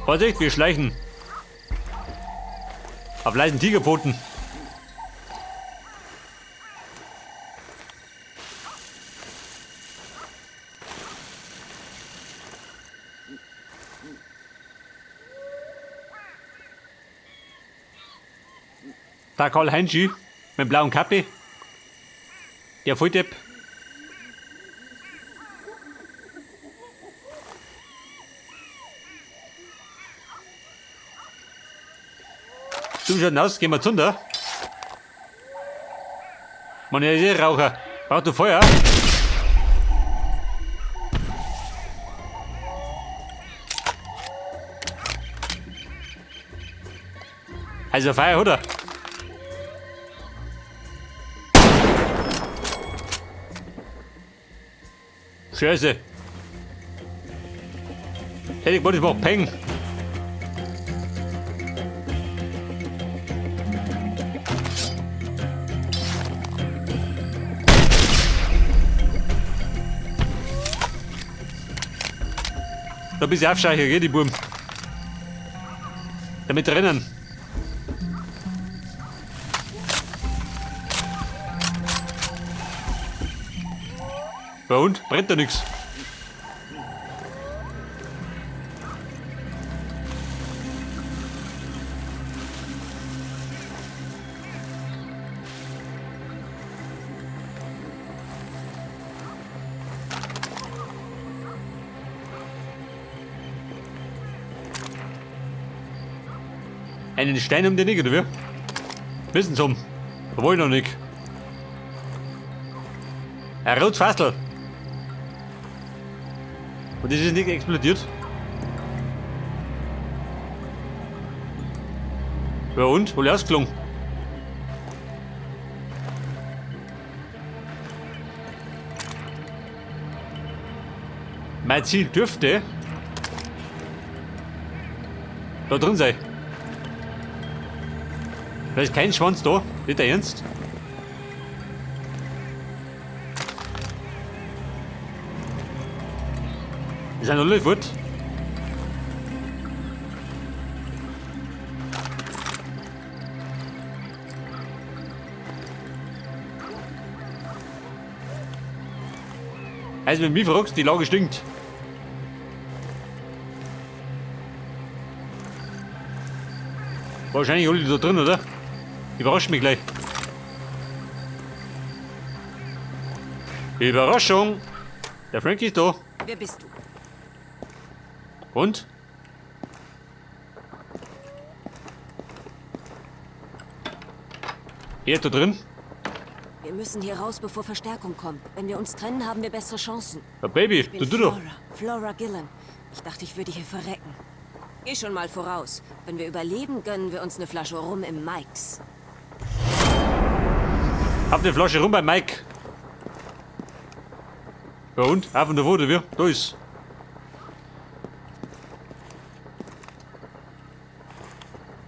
Vorsicht, wir schleichen. Auf leisen Tigerpfoten. Da Karl Heinzi mit dem blauen Kappe. Der Volldepp. Du schaut aus, gehen wir zunder. Man, er ist eh Raucher. Braucht du Feuer? Also Feuer, oder? Scheiße. Hätte ich wollte, ich mach Peng. Da bist du aufscheichen, gell, die Buben. Damit rennen. Ja und? Brennt da nix. Einen Stein um den nicht, oder wie? Wissen Sie um. Da wollte ich noch nicht. Ein rotes Fassel. Und das ist nicht explodiert. Ja und? Wohl ausgelungen. Mein Ziel dürfte da drin sein. Da ist kein Schwanz da. Nicht der Ernst? Die sind alle fort. Also wenn du mich fragst, die Lage stinkt. Wahrscheinlich alle da drin, oder? Überrascht mich gleich. Überraschung! Der Frankie ist da. Wer bist du? Und? Er da drin? Wir müssen hier raus, bevor Verstärkung kommt. Wenn wir uns trennen, haben wir bessere Chancen. Ja, Baby, Ich bin du du doch. Flora, Flora Gillen. Ich dachte, ich würde hier verrecken. Geh schon mal voraus. Wenn wir überleben, gönnen wir uns eine Flasche Rum im Mikes. Hab eine Flasche Rum bei Mike. Ja und? Auf und davor, oder wie? Da ist.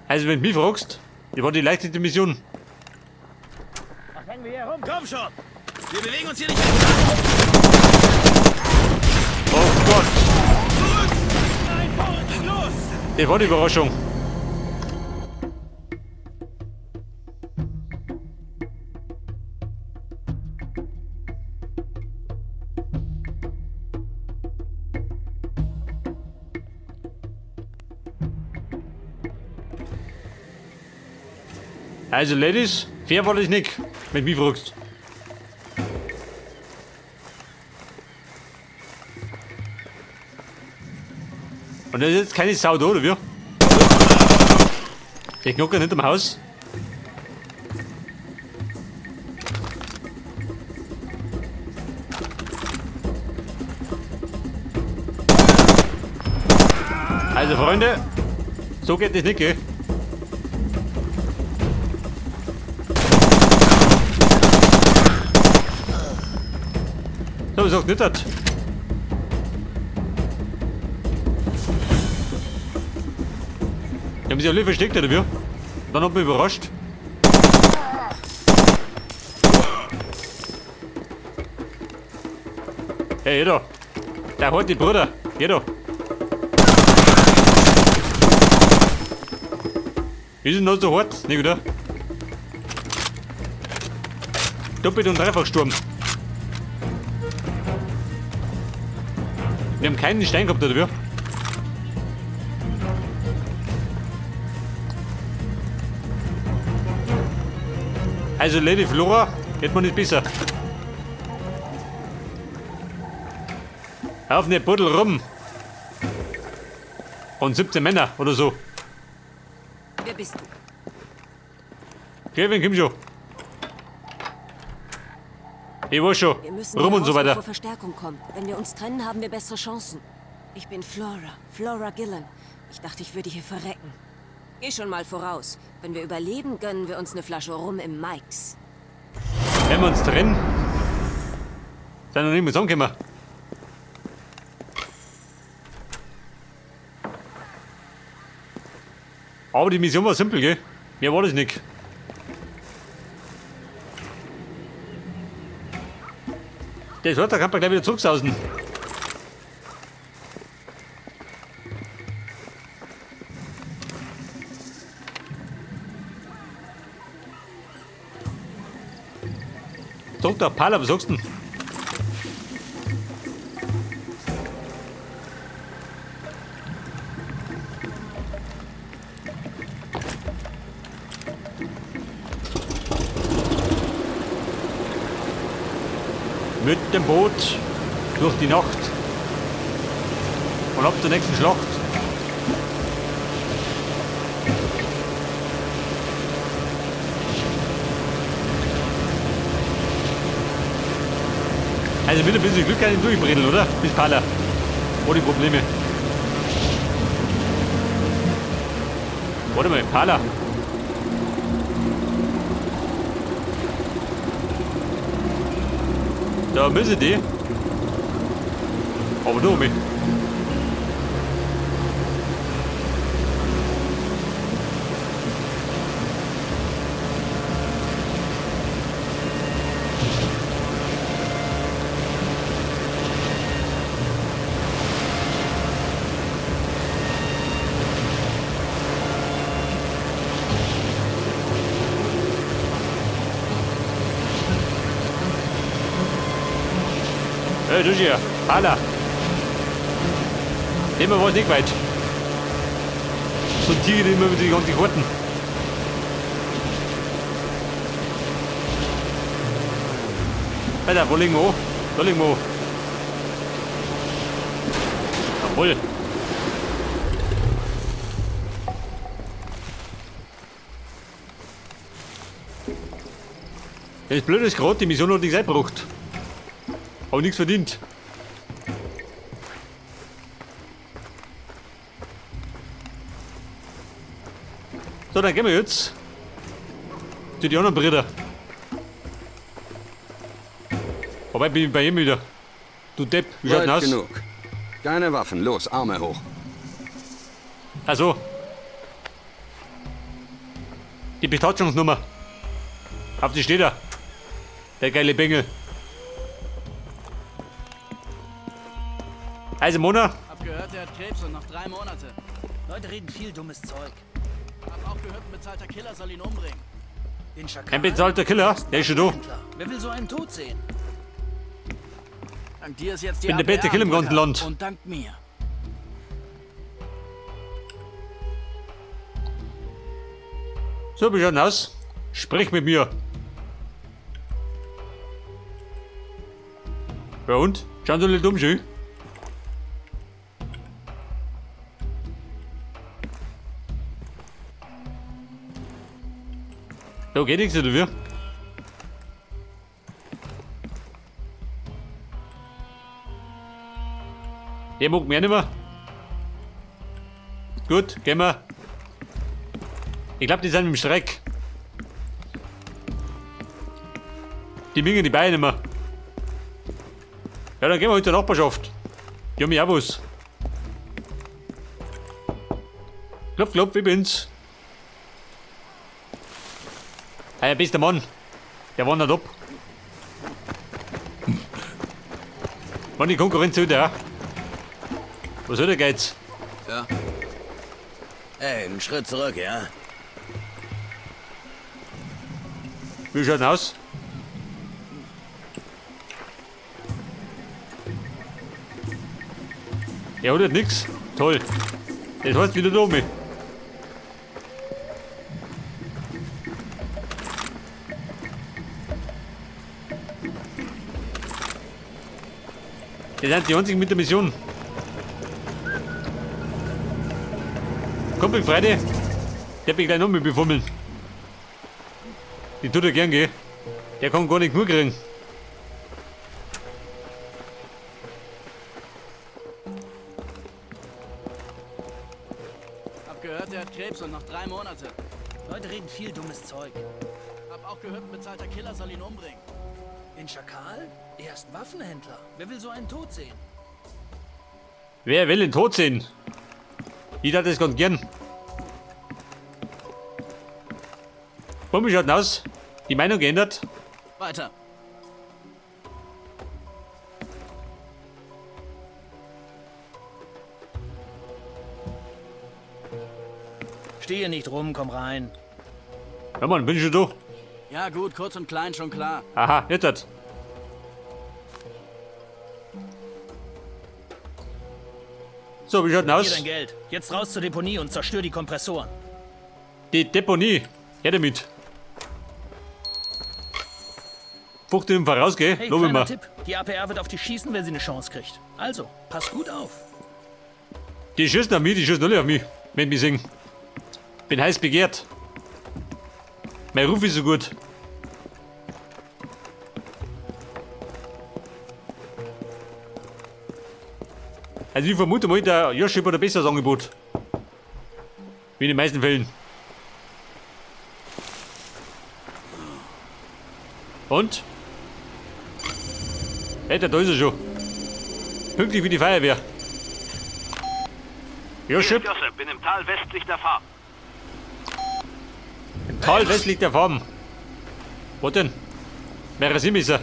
Also wenn du mich fragst, ich war die leichteste Mission. Ach, hängen wir hier rum. Komm schon! Wir bewegen uns hier nicht weg. Oh Gott! Zurück! Nein, vorrücken, los! Das war die Überraschung. Also Ladies, fair war das nicht, wenn du mich fragst. Und da ist jetzt keine Sau da, oder wie? Der Knocker hinterm Haus. Also Freunde, so geht das nicht, gell? So, ich sag nicht das. Die haben sich alle versteckt, oder wie? Und dann hat mich überrascht. Hey, jeder. Der hat die Bruder. Jeder. Ist denn das so hart? Nicht, oder? Doppelt- und Dreifachsturm. Wir haben keinen Stein gehabt, oder wie? Also Lady Flora, hätte man nicht besser. Auf eine Buddel rum. Und 17 Männer oder so. Wer bist du? Kevin, komm schon. Ich weiß schon. Wir müssen Rum hier und so raus, weiter. bevor Verstärkung kommt. Wenn wir uns trennen, haben wir bessere Chancen. Ich bin Flora, Flora Gillen. Ich dachte, ich würde hier verrecken. Geh schon mal voraus. Wenn wir überleben, gönnen wir uns eine Flasche Rum im Mikes. Wenn wir uns trennen, sind wir nicht mehr zusammengekommen. Aber die Mission war simpel, gell? Mehr war das nicht. Das hat, da kann man gleich wieder zurücksausen. Zurück nach Pala, was sagst du denn? Mit dem Boot durch die Nacht und ab zur nächsten Schlacht. Also mit ein bisschen Glück kann ich durchbredeln, oder? Bis Pala. Ohne Probleme. Warte mal, Pala. Da müssen die. Aber du mich. Hey, du hier, Pala. Nehmen wir was nicht weit. So ein Tiger, die immer mit den ganzen Karten. Alter, wo liegen wir an? Da liegen wir an. Jawohl. Das Blöde ist gerade, die Mission hat nichts eingebracht. Aber nichts verdient. So, dann gehen wir jetzt zu den anderen Brüdern. Wobei bin ich bei ihm wieder. Du Depp, wie schaut denn Weit aus? genug. Keine Waffen, los, Arme hoch. Ach so. Die Betatschungsnummer. Auf die steht er. Der geile Bengel. Also Mona. Hab gehört, er hat Krebs und noch 3 Monate. Leute reden viel dummes Zeug. Hab auch gehört, ein bezahlter Killer soll ihn umbringen. Den Schakal? Ein bezahlter Killer? Der ist schon da. Wer will so einen Tod sehen? Dank dir ist jetzt die Bin der beste APR Killer im ganzen Land. Und dank mir. So, wie schaut denn aus? Sprich mit mir. Ja und? Schauen Sie nicht dumm, schön. Da geht nichts, oder wie? Der mag mich auch nicht mehr. Gut, gehen wir. Ich glaub, die sind im Schreck. Die mingen die Beine nicht mehr. Ja, dann gehen wir halt zur Nachbarschaft. Die haben ja auch was. Klopf, klopf, ich bin's. Hey, bester Mann. Der wandert ab. Mann, die Konkurrenz soll der auch. Was soll der Geiz? Ja. Ey, einen Schritt zurück, ja? Wie schaut denn aus? Er hat halt nix. Toll. Das heißt wieder da oben. Die sind die einzigen mit der Mission. Kumpel Freide, der bin ich gleich noch mit befummeln. Die tut er gern, gell? Der kann gar nicht genug kriegen. Hab gehört, er hat Krebs und noch 3 Monate. Leute reden viel dummes Zeug. Hab auch gehört, ein bezahlter Killer soll ihn umbringen. Den Schakal? Er ist Waffenhändler. Wer will so einen Tod sehen? Wer will den Tod sehen? Ich darf das ganz gern. Wie schaut denn aus? Die Meinung geändert? Weiter. Stehe nicht rum, komm rein. Ja Mann, bin ich schon da. Ja gut, kurz und klein, schon klar. Aha, jetzt hat. So, wie schaut denn aus? Hier dein Geld. Jetzt raus zur Deponie und zerstör die Kompressoren. Die Deponie. Her damit. 15 im Voraus, gell? Hey, Lob ich kleiner mal. Tipp. Die APR wird auf dich schießen, wenn sie eine Chance kriegt. Also, pass gut auf. Die schießen auf mich, die schießen alle auf mich, wenn mich singen. Bin heiß begehrt. Mein Ruf ist so gut. Also ich vermute mal, der Josip hat ein besseres Angebot. Wie in den meisten Fällen. Und? Alter, da ist er schon. Pünktlich wie die Feuerwehr. Josip. Josip, bin im Tal westlich der Farm. Im Tal westlich der Farm. Wo denn? Mehrere ist er.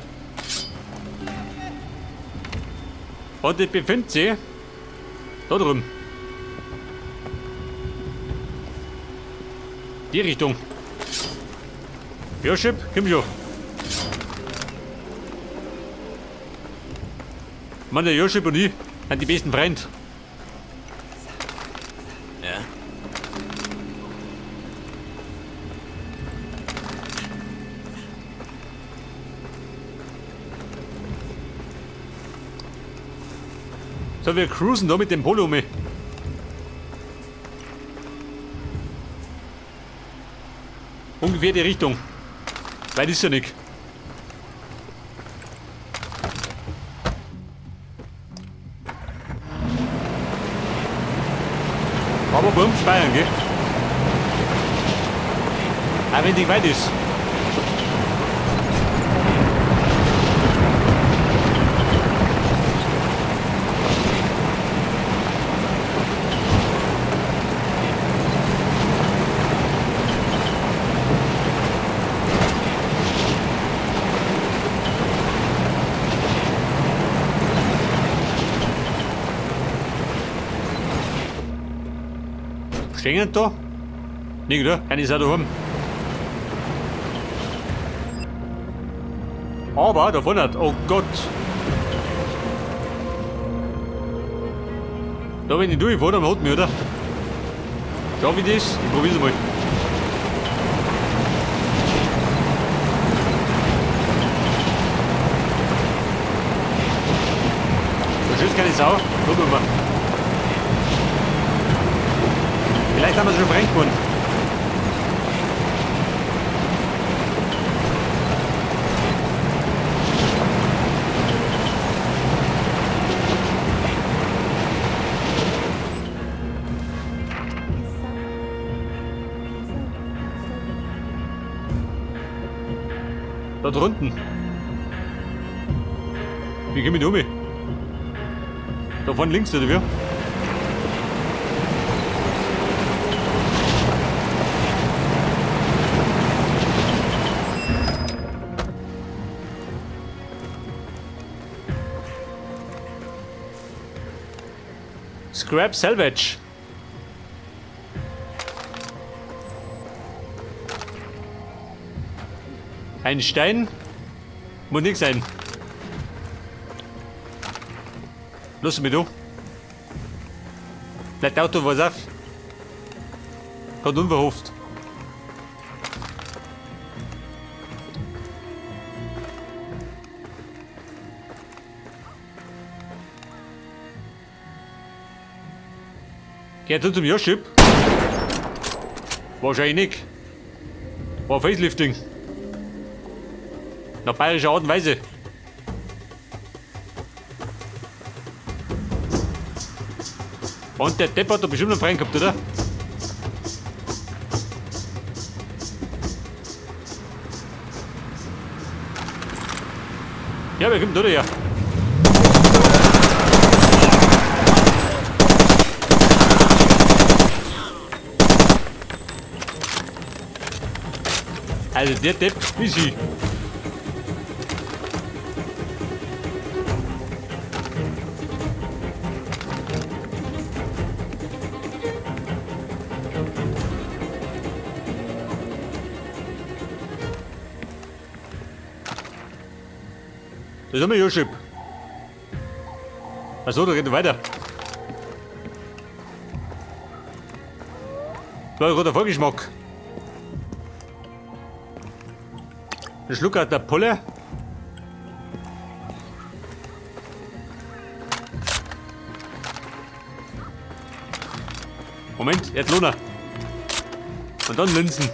Und ich befindet sich da drüben. Die Richtung. Josip, komm schon. Mann, der Josip und ich sind die besten Freunde. Ja? So, wir cruisen da mit dem Polo um. Ungefähr die Richtung. Weit ist ja nicht. Aber beim Speiern, gell? Auch wenn die weit ist. Stehen da? Nicht, oder? Keine ist auch daheim. Aber da vorne hat, oh Gott. Da wenn ich durchfahre, dann holt mich, oder? Schau wie das? Ich probier's mal. Da schießt keine Sau. Gucken wir mal. Vielleicht haben wir sie schon verrenkt worden. Da drunten. Wie gehen wir da um? Da vorne links, oder wie? Scrap Salvage. Ein Stein muss nicht sein. Lass mich da. Vielleicht Auto was auf. Hat unverhofft. Geht du zum Joschip? Wahrscheinlich. War Facelifting. Nach bayerischer Art und Weise. Und der Depp hat da bestimmt einen Freund gehabt, oder? Ja, wer kommt da her? Also der Depp ist sie. Das ist immer Joschip. Achso, da geht weiter. Das war gerade der Vorgeschmack. Ein Schluck aus der Pulle. Moment, Erdlohner. Und dann Linsen.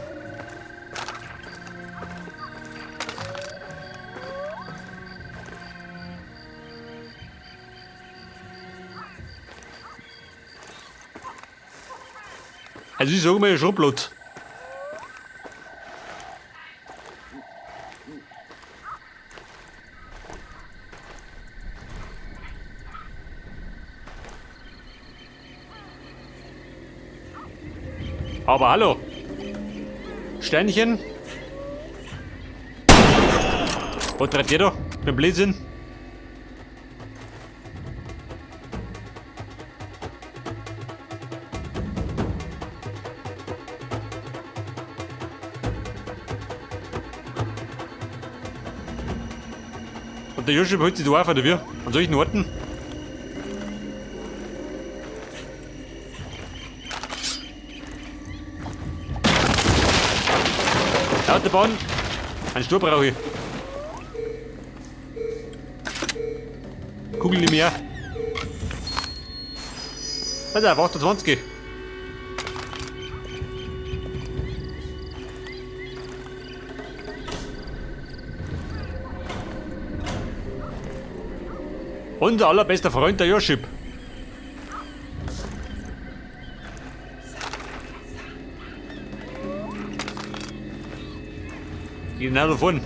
Also ich sage mal, schon Blut. Aber hallo. Steinchen. Was treibt ihr da? Mit dem Blödsinn? Und der Joschip holt sich da auf, oder wie? An solchen Orten? Autobahn. Einen Stuhl brauche ich. Kugel nicht mehr. Also, auf 28. Unser allerbester Freund, der Joschip. Genau davon.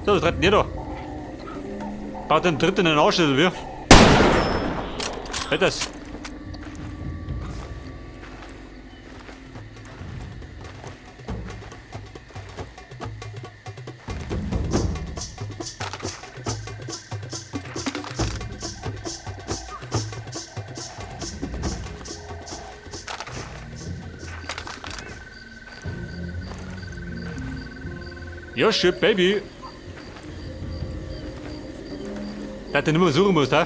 So, was treibt denn ihr da? Baut den dritten in den Arsch, oder wie? Halt das. Ja, shit, Baby. Dass du nicht mehr suchen musst, hä?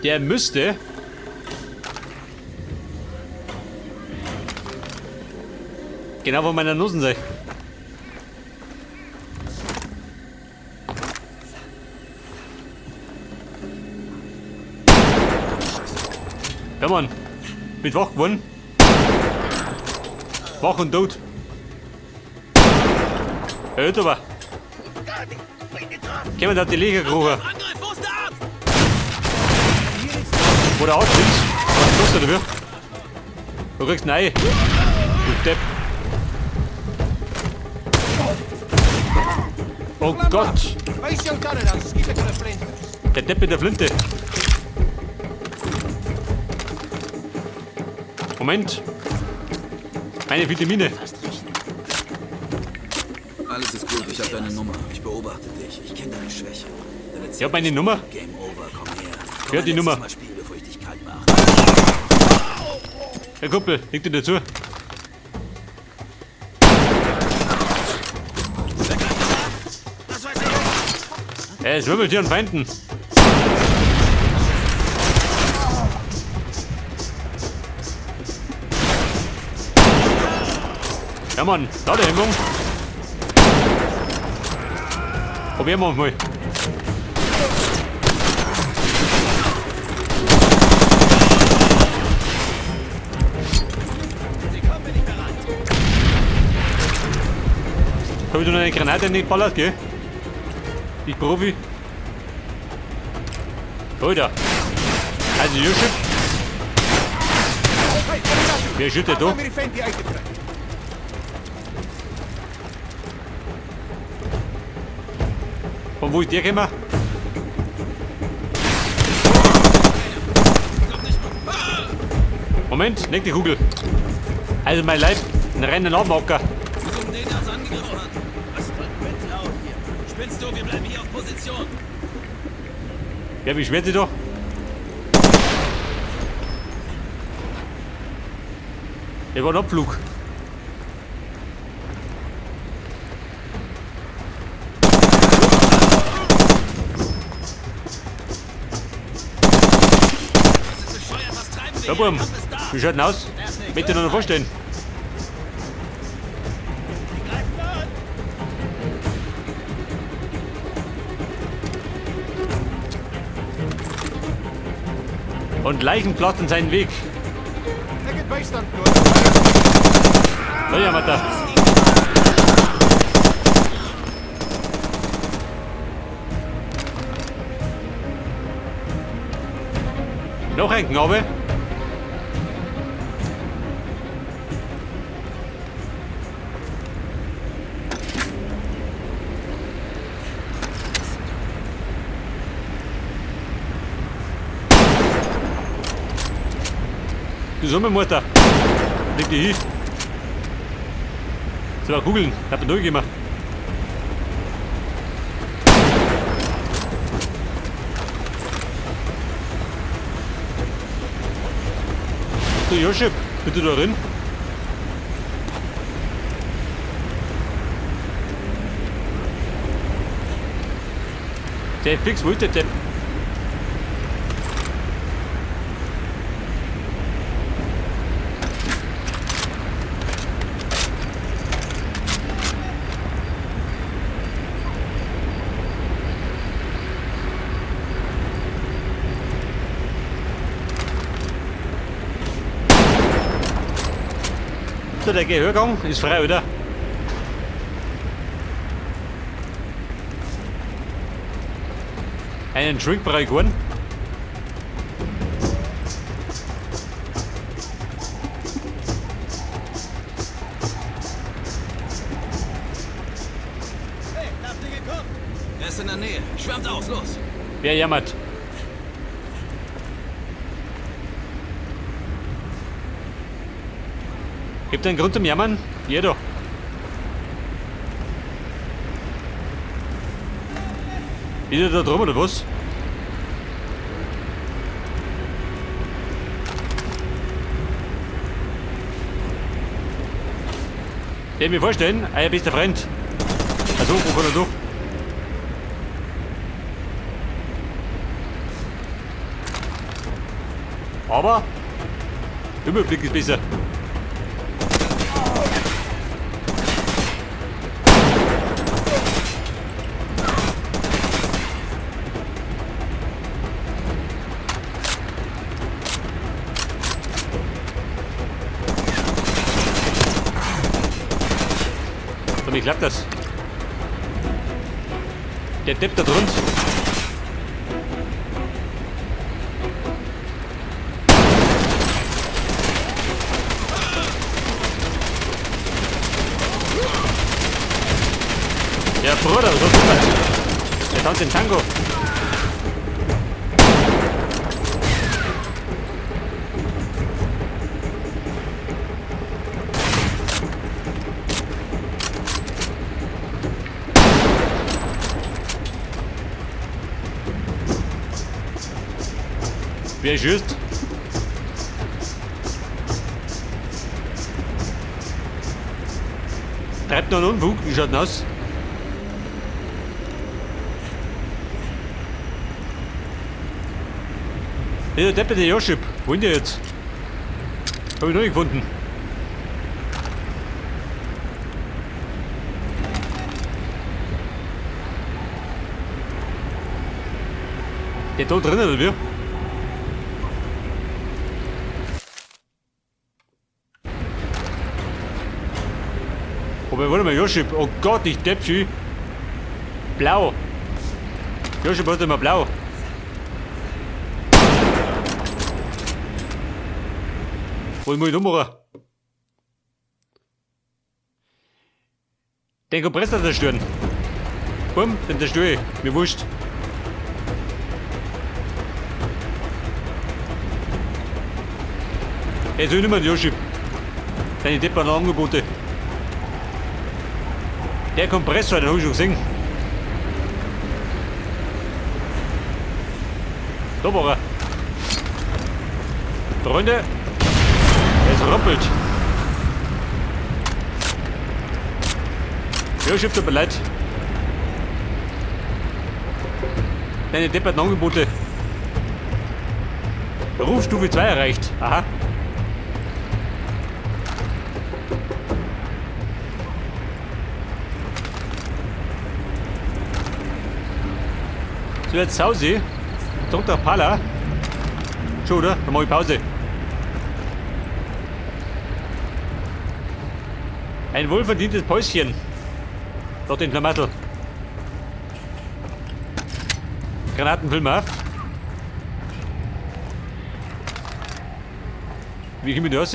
Der müsste genau vor meiner Nase sein. Ja Mann, mit wach geworden. Wach und tot. Hört aber. Kommen da die Liga gekrochen. Wo der Arzt ist. Kommst du dafür? Du kriegst ein Ei. Du Depp. Oh Gott. Der Depp mit der Flinte. Moment. Meine Vitamine. Alles ist gut, ich habe deine Nummer. Ich beobachte dich. Ich kenne deine Schwäche. Deine Ich hab meine Nummer. Game over, komm her. Komm Wer hat die ein letztes Nummer? Mal spielen, bevor ich dich kalt mache. Herr Kumpel, leg dir dazu. Es wimmelt hier an Feinden. Ja Mann, Ladehemmung. Probieren wir mal. Hab ich da noch eine Granate in die ballert, gell? Ich Profi. Alter. Also Josip. Wer schüttet da? Von wo ist der gekommen? Moment, leg die Kugel. Also mein Leib, ein reiner Laubmacker. Spinnst du? Wir bleiben hier auf Position. Wer beschwert sich da? Der war ein Abflug. Ja, Burm, wie schaut denn aus? Möchte ich noch vorstellen. Und Leichen pflastern seinen Weg. So, ja, Matta. Noch ein Knabe. Die Sommermutter. Leg die hin. Zwei Kugeln, hab ich durchgemacht. Du Josip, bitte da drin. Der fix wollte der Depp. So, der Gehörgang ist frei, oder? Einen Drink brauche ich keinen. Hey, Knaplinge, kommt! Er ist in der Nähe. Schwärmt aus, los! Wer jammert? Gibt einen Grund zum Jammern? Jeder. Ist er da drum oder was? Ich mir vorstellen, euer bester Freund. Also, wo kann er durch? Aber Überblick ist besser. So, wie klappt das? Der Depp da drunter. Bruder, so super. Der tanzt den Tango. Wer schießt? Treibt noch einen Unfug, wie schaut denn aus? Der Deppe, der Joship. Wo ist der jetzt? Hab ich noch nicht gefunden. Der da drinnen, oder wie? Wobei, warte mal, Joship. Oh Gott, ich deppschi. Blau. Joship hat immer blau. Was muss ich da machen? Den Kompressor zerstören. Bumm, den zerstöre ich. Mir wurscht. Jetzt will ich nicht mehr den Joship. Deine deppern Angebote. Der Kompressor, den hab ich schon gesehen. Da war er. Freunde, es ruppelt. Ja, tut mir leid. Deine depperten Angebote. Rufstufe 2 erreicht. Aha. So, jetzt Hause. Zurück nach Pala. Schon, oder? Dann mach ich Pause. Ein wohlverdientes Päuschen. Dort in Klamattel. Granatenfilm auf. Wie komme ich da raus?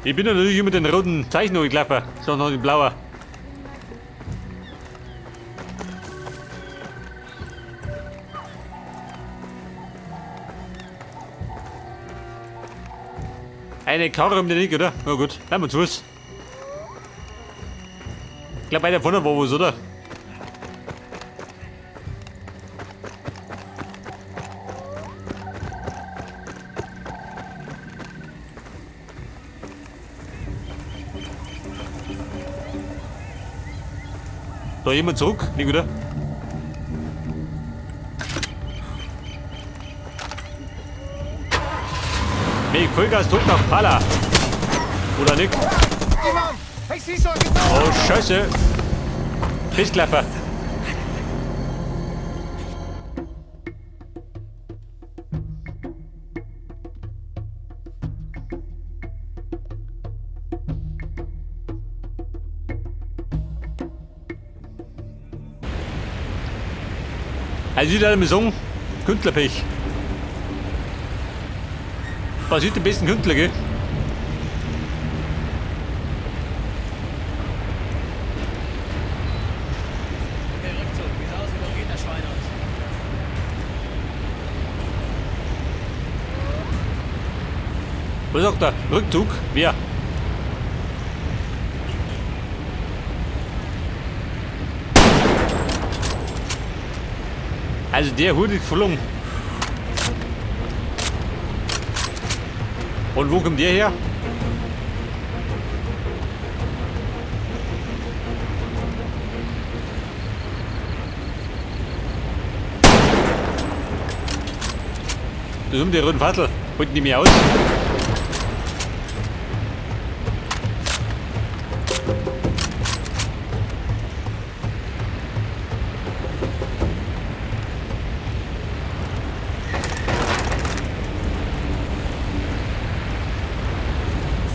Ich bin natürlich immer den roten Zeichen gelaufen, sondern den blauen. Eine Karre um den Eck, oder? Na gut, bleiben wir zu Fuß. Ich glaube, weiter vorne war was, oder? Da jemand zurück, nicht oder? Nee, Vollgas zurück nach Pala. Oder nicht? Oh, Scheiße. Festklapper. Also ich würde mal sagen, Künstlerpech. Passiert dem besten Künstler, gell? Okay, Rückzug. Wie es aussieht, geht das Schwein uns. Was sagt er? Rückzug? Wer? Also der Hut ist geflogen. Und wo kommt der her? Das ist um die roten Fassel. Holt die mir aus.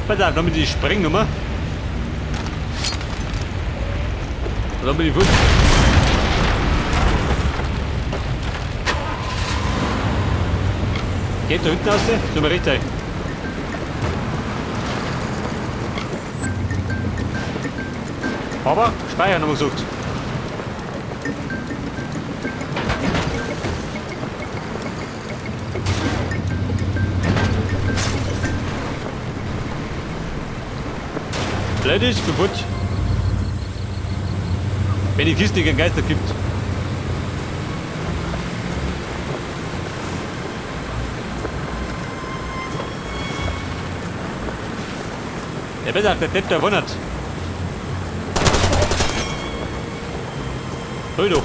Pass auf, nochmal die Sprengnummer. Dann bin ich Fuß. Geht da hinten raus? Sollen wir rechts sein? Aber speichern haben wir gesagt. Blöd ist kaputt. Wenn die Kiste keinen Geister gibt. Der besser, der Depp, der wundert. Hol doch.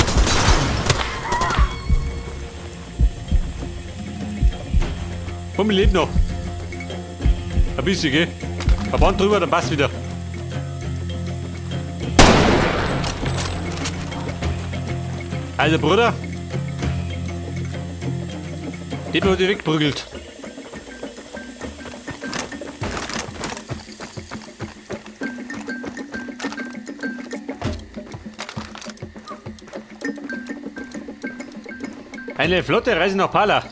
Komm, ich lebe noch. Ein bisschen, gell? Verband drüber, dann passt wieder. Also, Bruder. Den wird wegprügelt. Eine flotte Reise nach Pala.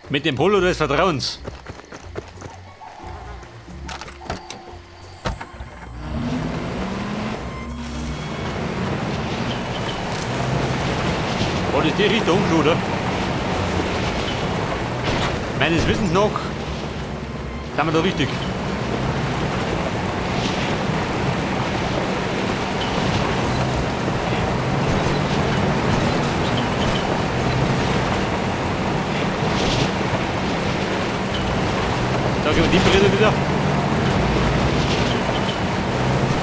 Mit dem Polo des Vertrauens. Oh, das ist die Richtung, oder? Meines Wissens noch sind wir da richtig. Da gehen wir die Brille wieder.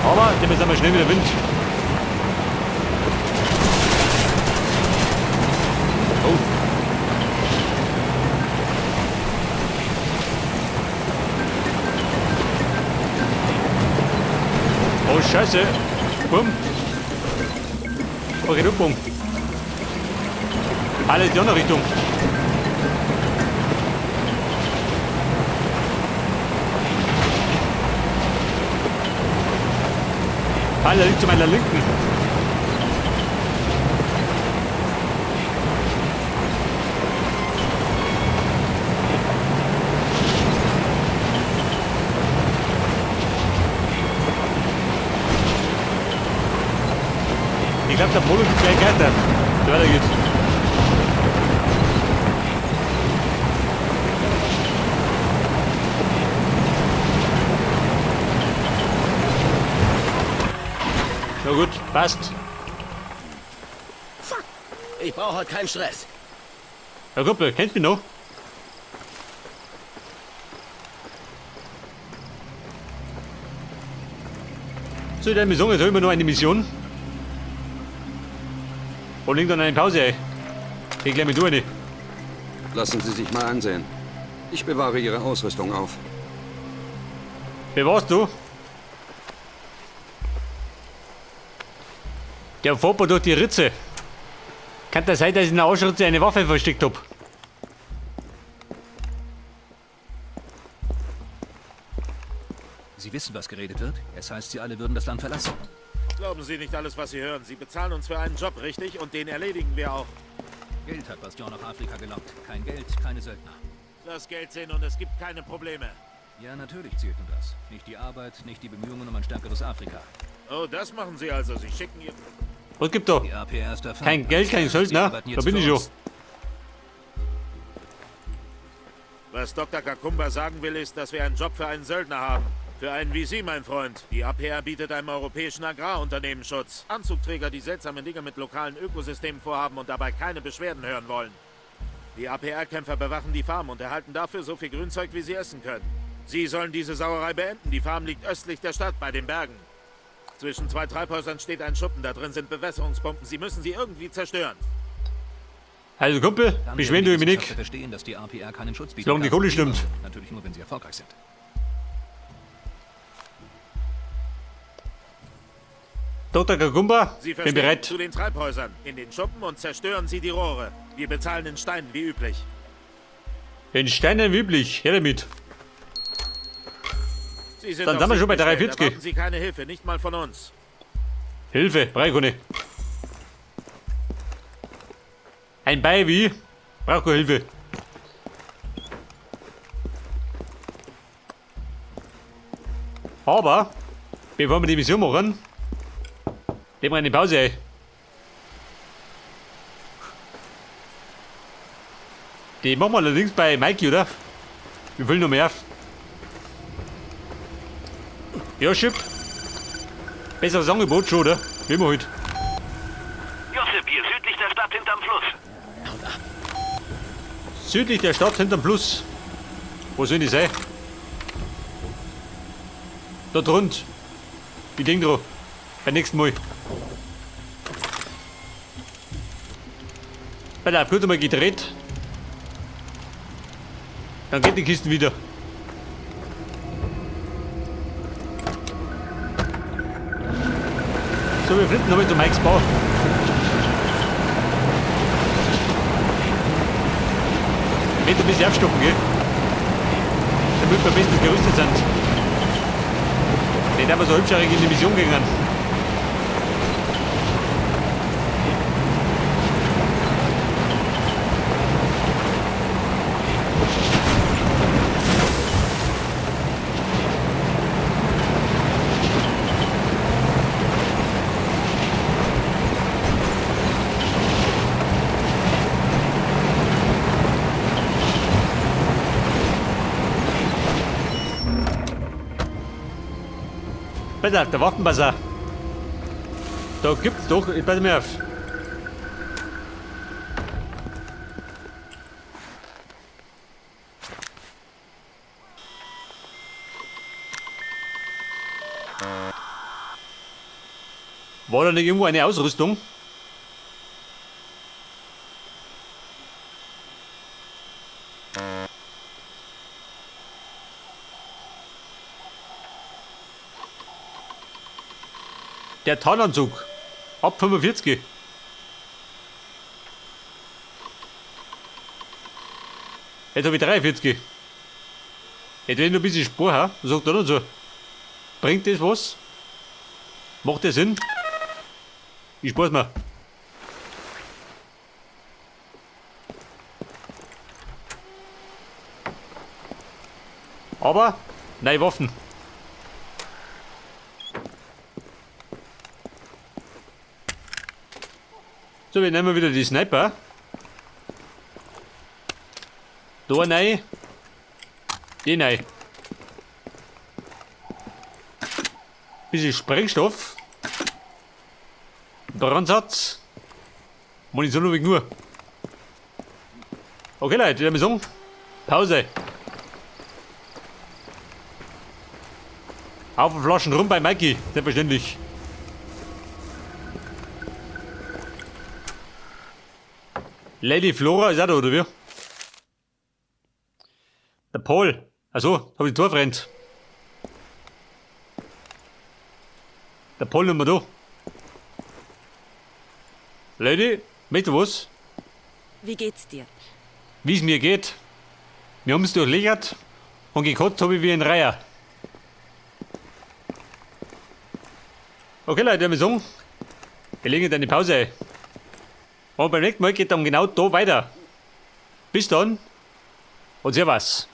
Aber dem ist einmal schnell wieder Wind. Oh. Oh Scheiße. Bumm. Okay, bumm. Alle in die andere Richtung. Alle liegt zu meiner Linken. Ich glaube, der Polo gibt gleich Geister. So weiter geht's. Na gut, passt. Fuck! Ich brauche heute keinen Stress. Herr Kumpel, kennst du mich noch? So, dann Mission, jetzt haben wir noch eine Mission. Und legen dann eine Pause ein. Geh gleich mit du eine. Lassen Sie sich mal ansehen. Ich bewahre Ihre Ausrüstung auf. Wer warst du? Der fährt durch die Ritze. Kann das sein, dass ich in der Arschritze eine Waffe versteckt hab? Sie wissen, was geredet wird? Es heißt, Sie alle würden das Land verlassen. Glauben Sie nicht alles, was Sie hören. Sie bezahlen uns für einen Job, richtig? Und den erledigen wir auch. Geld hat Bastion nach Afrika gelockt. Kein Geld, keine Söldner. Lass Geld sehen und es gibt keine Probleme. Ja, natürlich zählt nur das. Nicht die Arbeit, nicht die Bemühungen um ein stärkeres Afrika. Oh, das machen Sie also. Sie schicken ihr... Was gibt da? Die APR ist der Feind. Kein Geld, kein Söldner. Da bin ich schon. Was Dr. Kakumba sagen will, ist, dass wir einen Job für einen Söldner haben. Für einen wie Sie, mein Freund. Die APR bietet einem europäischen Agrarunternehmen Schutz. Anzugträger, die seltsame Dinge mit lokalen Ökosystemen vorhaben und dabei keine Beschwerden hören wollen. Die APR-Kämpfer bewachen die Farm und erhalten dafür so viel Grünzeug, wie sie essen können. Sie sollen diese Sauerei beenden. Die Farm liegt östlich der Stadt, bei den Bergen. Zwischen zwei Treibhäusern steht ein Schuppen, da drin sind Bewässerungspumpen. Sie müssen sie irgendwie zerstören. Also Kumpel, beschweren du mich nicht. Verstehen, dass die APR keinen Schutz bietet. Solange die Kohle stimmt. Natürlich nur, wenn sie erfolgreich sind. Dr. Kakumba, Sie bin bereit. Zu den Treibhäusern, in den Schuppen und zerstören Sie die Rohre. Wir bezahlen in Steinen, wie üblich. In Steinen wie üblich, her damit. Sie sind Dann sind wir schon bei 43. Erwarten Sie keine Hilfe, nicht mal von uns. Hilfe, brauche ich. Ein Bei wie? Brauche keine Hilfe. Aber, bevor wir die Mission machen, nehmen wir eine Pause ein. Die machen wir allerdings bei Mikey, oder? Wir füllen noch mehr auf. Ja, Chip. Besseres Angebot schon, oder? Wie immer halt. Josip hier, südlich der Stadt hinterm Fluss. Südlich der Stadt hinterm Fluss. Wo sollen die sein? Da drunten. Ich denk dran. Beim nächsten Mal. Bei der gut einmal gedreht. Dann geht die Kiste wieder. So, wir flitzen nochmal zu Mikes Bau. Ich möchte ein bisschen aufstocken, gell? Damit wir bestens gerüstet sind. Nicht einfach so hübscherig in die Mission gegangen. Pass auf, der Waffenbazar. Da gibt's doch, ich pass mir auf. War da nicht irgendwo eine Ausrüstung? Der Tarnanzug. Ab 45. Jetzt hab ich 43. Jetzt will ich noch ein bisschen Spur, ha? Was sagt er denn so? Bringt das was? Macht das Sinn? Ich spar's mir. Aber, neue Waffen. So, wir nehmen wieder die Sniper. Da rein. Den rein. Bisschen Sprengstoff. Brandsatz. Munition habe ich nur. Okay, Leute, ich würde sagen, Pause. Haufen Flaschen rum bei Mikey, selbstverständlich. Lady Flora ist auch da, oder wie? Der Paul. Achso, hab ich den Torfreund. Der Paul nicht mehr da. Lady, möchtest du was? Wie geht's dir? Wie es mir geht? Wir haben's durchlöchert und gekotzt hab ich wie ein Reiher. Okay, Leute, wir sagen, wir legen jetzt eine Pause ein. Und beim nächsten Mal geht dann genau da weiter. Bis dann und servus.